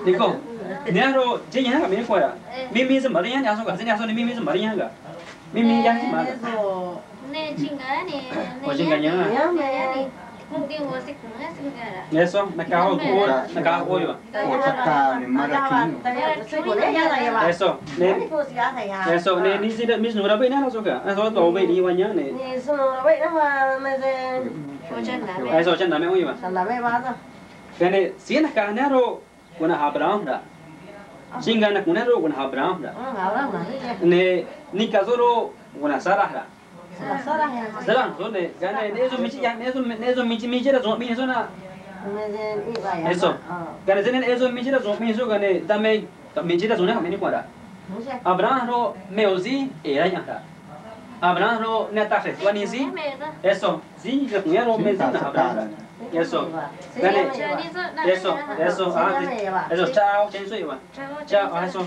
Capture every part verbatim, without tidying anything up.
Ni̱coj, ni̱a̱ roꞌ, cheꞌé yánj ga̱ me nícua̱ a. Mí mí se ma̱ riña̱nj ni̱a̱ soꞌ ga̱, se ni̱a̱ soꞌ ne mí mí se ma̱ riña̱nj ga̱. Mí mí yánj se ma̱. Ne chi̱nga̱ ne, ꞌo̱ chi̱nga̱ yánj. Eso, naca̱ ꞌo̱ cuꞌu, naca̱ ꞌo̱ yoꞌ. Eso, ne, eso, ne nij síí mí snu̱u̱ rá veꞌ ni̱a̱ soꞌ ga̱, eso toj veꞌ ni̱ yuva yánj ne. Eso, cha̱ na̱ me ꞌo̱ yuva. Ga̱a ne síí naca̱ ni̱a̱ roꞌ, cuꞌna̱j Abraham a. Chi̱nga̱ nacu̱nj ni̱a̱ roꞌ, cuꞌna̱j Abraham a. Ne nica̱ soꞌ roꞌ, cuꞌna̱j Sara a. Sara soꞌ ne, ga̱a ne, ne eso me chi̱ꞌ, ne eso me chi̱ꞌ rasu̱u̱n aꞌmii soꞌ naꞌ. Eso. Ga̱a ne, ne eso me chi̱ꞌ rasu̱u̱n aꞌmii soꞌ, ga̱a ne, dan me me chi̱ꞌ rasu̱u̱n ni̱a̱ me nícua̱ a. Abraham roꞌ, me ꞌo̱ síí ꞌe̱e̱ rá yaꞌa̱nj a. Abraham roꞌ, ne taj xre̱j tuꞌva nij síí. Eso, síí nacu̱nj ni̱a̱ roꞌ, me síí cuꞌna̱j Abraham a. Eso. Ga̱a ne, eso, eso, eso, chá ꞌo̱ cha̱ nij soꞌ yuva. Chá, eso.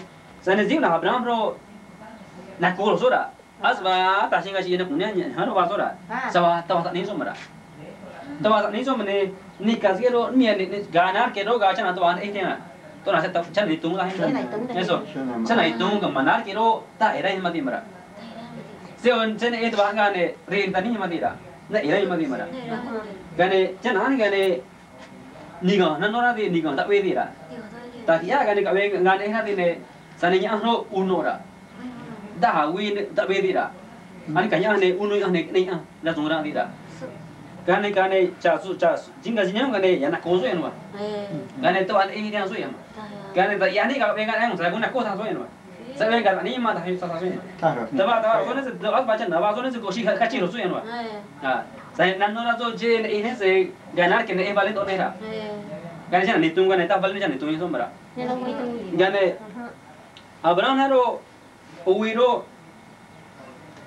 Tza̱j ne síí cuꞌna̱j Abraham roꞌ, nacu̱nj ro̱j soꞌ a. Ase vaa taj xi̱i ga̱ xi̱i nacu̱nj ni̱a̱ roꞌ vaa soꞌ a. Sa̱ vaa taj vaa taꞌníí soꞌ ma̱ a. Taj vaa taꞌníí soꞌ ma̱ ne, nica̱ síí roꞌ, ni̱a̱ ga̱a na̱j rque roꞌ, ga̱a chana̱ taj vaa neꞌej ti̱a̱. Taj na̱j se taj chana̱ itu̱u̱n taj. Eso. Chana̱ itu̱u̱n ga̱ ma̱ na̱j rque roꞌ, taj ꞌe̱e̱ rá ma̱ ti̱a̱ ma̱ a. Se, se neꞌej taj vaa ga̱ ne, rej taꞌníí ma̱ ti̱a̱ a. Na̱j ꞌe̱e̱ rá ma̱ ti̱a̱ ma̱ a. Ga̱a ne, chana̱ ga̱ ne, ni̱ga̱nj nanó rá ti̱a̱, ni̱ga̱nj taꞌvee ti̱a̱ a. Taj quiꞌya̱j ga̱a ne caꞌvee ga̱a neꞌej rá ti̱a̱ ne, tza̱j ne yaꞌanj roꞌ, uno a. Da̱j a̱ güii taꞌvee ti̱a̱ a. Anica̱j yaꞌanj ne, uno yaꞌanj ne, queneꞌ yaꞌanj rasu̱u̱n ranꞌ ti̱a̱ a. Ga̱a ne, ga̱a ne, cha̱ suꞌ, cha̱ suꞌ, chi̱nga̱ chi̱nya̱nj ga̱a ne, ya̱ nacoj soꞌ ya̱ nu̱a. Ga̱a ne taj vaa neꞌej rihaan soꞌ ya̱ ma̱. Ga̱a ne taj ya̱ neꞌej ga̱a caꞌvee ga̱a neꞌej, tza̱j guun nacoj taj soꞌ ya̱ nu̱a. Tzaꞌ veꞌ ga̱ taꞌníí ma̱ taj yuꞌ taj taj soꞌ ya̱. Taj vaa, taj vaa soꞌ ne se, taj vaa chana̱ vaa soꞌ ne se, go̱ xi̱ cachij ro̱j soꞌ ya̱ nu̱a. Tza̱j ne nanó rá soꞌ cheꞌé neꞌej ne se, ga̱a na̱j rque neꞌej vale toꞌ nej a. Ga̱a ne chana̱ ni̱tu̱u̱n ga̱a ne taj vale ne chana̱ ni̱tu̱u̱n ya̱ soꞌ ma̱ a. Ga̱a ne, Abraham na̱j roꞌ, ꞌo̱ güii roꞌ,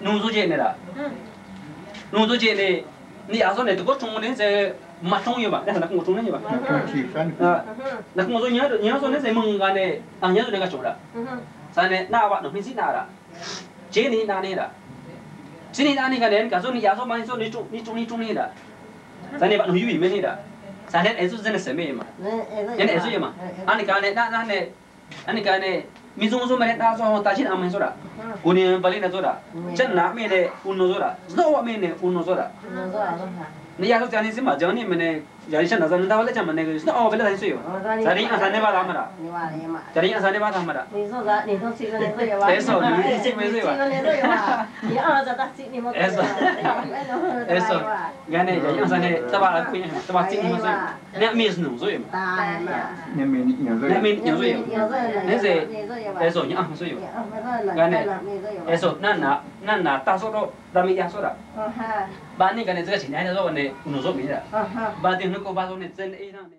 nu̱u̱ soꞌ cheꞌ ne a. Nu̱u̱ soꞌ cheꞌ ne, ni̱ꞌyaj soꞌ ne tu̱có chruun ne se man chrón yuva, ne nacu̱nꞌ chruun ne yuva. Nacu̱nꞌ soꞌ yáán, yáán soꞌ ne se mej ga̱a ne, a̱j yáán soꞌ ne cachro̱j a. Tza̱j ne ꞌnaꞌ vaꞌnu̱j nij síí ꞌnaꞌ a. Cheꞌé nij ꞌnaꞌ ne a. Cheꞌé nij ꞌnaꞌ ne ga̱a ne, anica̱j soꞌ ni̱ꞌyaj soꞌ man soꞌ nij chruun nij chruun nij chruun ne a. Tza̱j ne vaꞌnu̱j yuvii̱ me ne a. Tza̱j ne neꞌe̱ soꞌ se ne se̱ me ma̱. Neꞌe̱ soꞌ yuva. Anica̱j ne ꞌnaꞌ ne, anica̱j ne, me suun soꞌ me ne ꞌnaꞌ soꞌ taj síí ꞌnaꞌ me soꞌ a. Ku̱ ne vale na soꞌ a. Chana̱ me ne uno soꞌ a. Snóꞌ vaꞌ me ne uno soꞌ a. Ni̱ꞌyaj soꞌ tza̱j ne síí ma̱ ja̱a̱n ne me ne, ya̱ nij chana̱ tza̱j ne taj vale cha̱ ma̱ ne, snóꞌ vale taj soꞌ yuva. Tza̱j ne yaꞌanj tza̱j ne vaa taj ma̱ a. Tza̱j ne yaꞌanj tza̱j ne vaa taj ma̱ a. Eso, nij síí me soꞌ yuva. Eso. Eso. Ga̱a ne ya̱ yaꞌanj tza̱j ne taj vaa ku̱ ya̱, taj vaa tzi̱ꞌ nij soꞌ yuva. Ne aꞌmii snu̱u̱ soꞌ yuva. Ne me niꞌya̱n soꞌ yuva. Ne me niꞌya̱n soꞌ yuva. Ne se, eso, yaꞌanj soꞌ yuva. Ga̱a ne, eso, nana̱, nana̱ taj soꞌ roꞌ, dan me ꞌyaj soꞌ a. Vaa ne ga̱a ne se gaa chi̱j niha̱ soꞌ ne, uno̱ soꞌ me a. Vaa ti̱j nucuaj vaa soꞌ ne, se neꞌej ranꞌ ne.